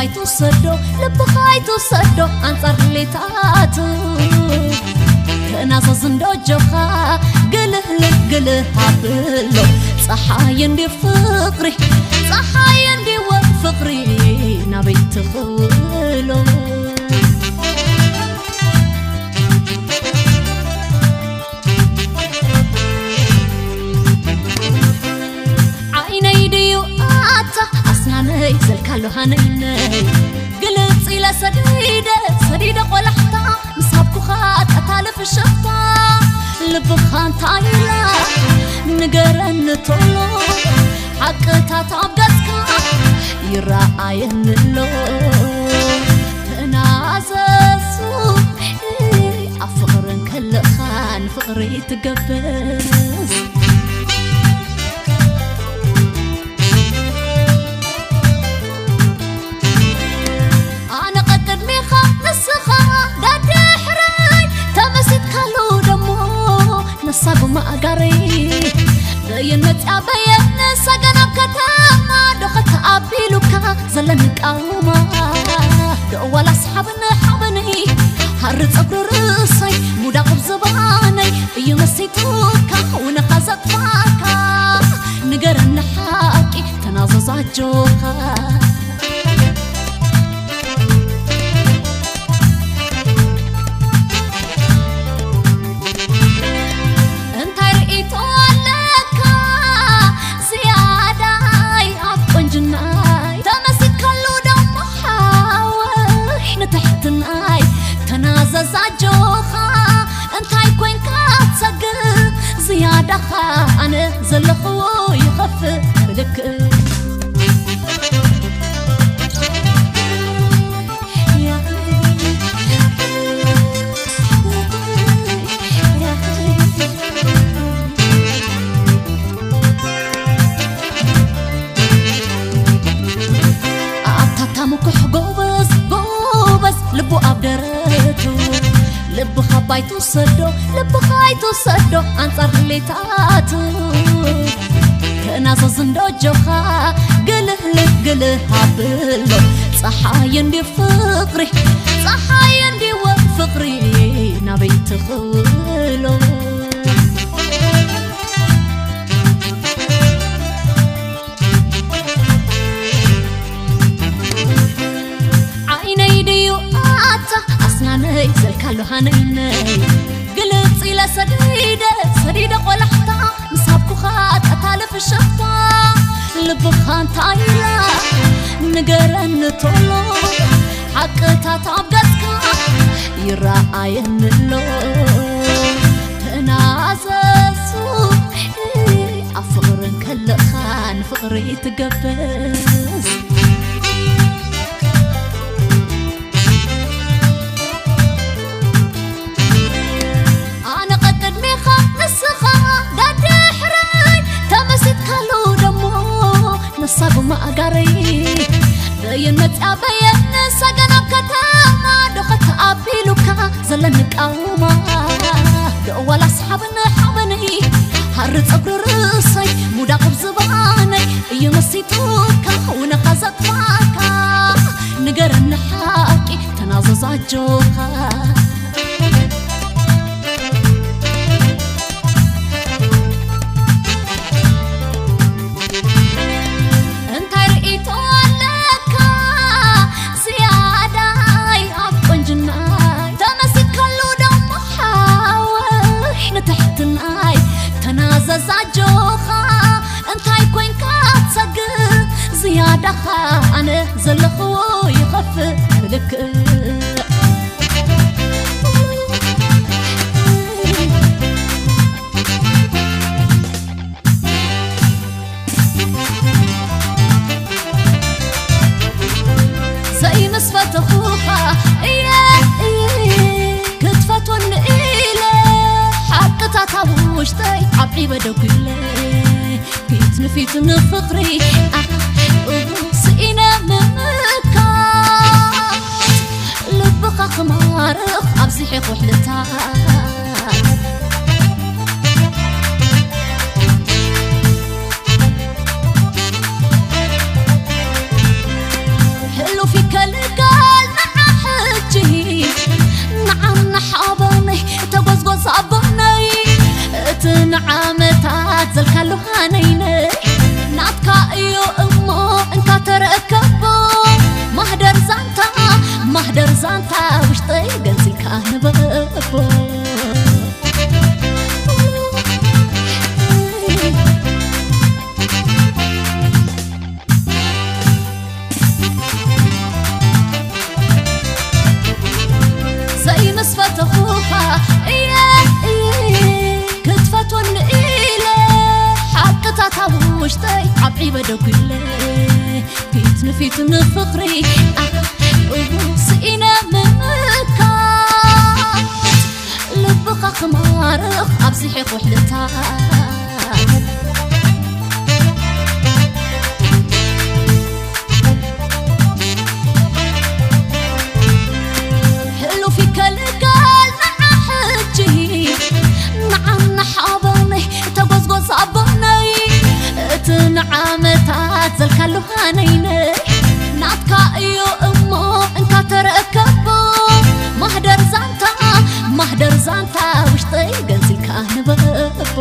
ኣይትውሰዶ፣ ልብኻ ኣይትውሰዶ ኣንጻር ድሌታቱ። ተናዘዝ እንዶ ኣጆኻ፣ ግልህ ግልህ ኣብሎ። ጸሓይ እንዲ ፍቕሪ፣ ጸሓይ እንዲ ወ ፍቕሪ ናበይ ትኽውሎ? ዓይነይ ድዩ ኣታ ኣስናነይ ዘልካሉ ሃነይነይ? ግልጽ ኢለ ሰዲደ ሰዲደ ቆላሕታ፣ ምስ ሃብኩኻ ቀታሊ ፍሽኽታ። ልብኻ እንታይ ኢላ ንገረኒ ቶሎ፣ ሓቅታት ኣብ ገጽካ ይረኣየኒ ኣሎ። ተናዘዙ ኣብ ፍቕርን ከለኻ ንፍቕሪ ትገበዝ። ኣነ ቀቅድሜኻ ንስኻ ደድሕረይ፣ ተመሲጥካሉ ደሞ ነሳጉ ማእጋረይ። በየን መጽያ በየን ሰገን ኣብ ከተማ፣ ዶ ከተኣቢሉካ ዘለኒ ቃውማ። ዶ ዋላ ስሓብኒ ሓበኒ ሃሪ ጸጉሪ ርእሰይ፣ ሙዳቕ ኣብ ዝባነይ እዩ መሲጡካ፣ ውነኻ ዘጥፋእካ። ንገረኒ ሓቂ ተናዘዝ ኣጆኻ። እንታይ ርእይቶ ኣለካ ዝያዳይ ኣብ ቁንጅናይ? ተመሲጥካሉ ደሞ ሓወይ ንትሕትናይ? ተናዘዝ ኣጆኻ፣ እንታይ ኮይንካ ትሰግእ ዝያዳኻ? ኣነ ዘለኽዎ ይኸፍእ ብልክእ። ኣብታ ታምኩሕ ጎበዝ፣ ጎበዝ፣ ልቡ ኣብ ደረቱ። ልብኻ ባይትውሰዶ፣ ልብኻ ኣይትውሰዶ ኣንጻር ድሌታቱ። ተናዘዝ እንዶ ኣጆኻ፣ ግልህ ግልህ ኣብሎ። ጸሓይ እንዲ ፍቕሪ፣ ጸሓይ እንዲ ወ ፍቕሪ ናበይ ትኽውሎ? ዓይነይ ድዩ ኣታ ኣስናነይ ዘልካሉ ሃነይነይ? ግልጽ ኢለ ሰዲደ ሰዲደ ቆላሕታ፣ ምስ ሃብኩኻ ቀታሊ ፍሽኽታ። ልብኻ እንታይ ኢላ ንገረኒ ቶሎ፣ ሓቅታት ኣብ ገጽካ ይረኣየኒ ኣሎ። ተናዘዙ ኣብ ፍቕርን ከለኻ ንፍቕሪ ትገበዝ። ኣነ ቀቅድሜኻ ንስኻ ደድሕረይ፣ ተመሲጥካሉ ደሞ ነሳጉ ማእጋረይ። በየን መጽያ በየን ሰገን ኣብ ከተማ፣ ዶ ከተኣቢሉካ ዘለኒ ቃውማ። ዶ ዋላ ስሓብኒ ሓበኒ ሃሪ ጸጉሪ ርእሰይ፣ ሙዳቕ ኣብ ዝባነይ እዩ መሲጡካ፣ ውነኻ ዘጥፋእካ። ንገረኒ ሓቂ ተናዘዝ ኣጆኻ። እንታይ ርእይቶ ኣለካ ዝያዳይ ኣብ ቁንጅናይ? ተመሲጥካሉ ደሞ ሓወይ ንትሕትናይ? ተናዘዝ ኣጆኻ፣ እንታይ ኮይንካ ትሰግእ ዝያዳኻ? ኣነ ዘለኽዎ ይኸፍእ ብልክእ። ዘይምስ ፈተኹኻ እየ፣ እየ፣ ክትፈትወኒ ኢለ ሓቅታት ኣብ ውሽጠይ ዓቂበ ደጒለ፣ ፊት ንፊት ንፍቕሪ፣ ኣህ፣ ስኢነ ምምካት፣ ልብኻ ክማርኽ ኣብዚሐ ኩሕልታት። ሕሉፍ ውሽጠይ ዓብዒበ ደጒለ ፊት ንፊት ንፍቕሪ ኣህ፣ እዎ ስኢነ ምምካት ልብኻ ክማርኽ ኣብዚሐ ኩሕልታት ሕሉፍ ይከልከል ንዓ ሕጂ ንዓ ንሓበነይ ተጎዝጎዝ ኣቦነይ እቲ ንዓመታት ዘልካሉ ሃነይነይ ናትካ እዩ እሞ እንካ ተረከቦ ማህደር ዛንታ ማህደር ዛንታ ውሽጠይ ገንዚልካ ንበቦ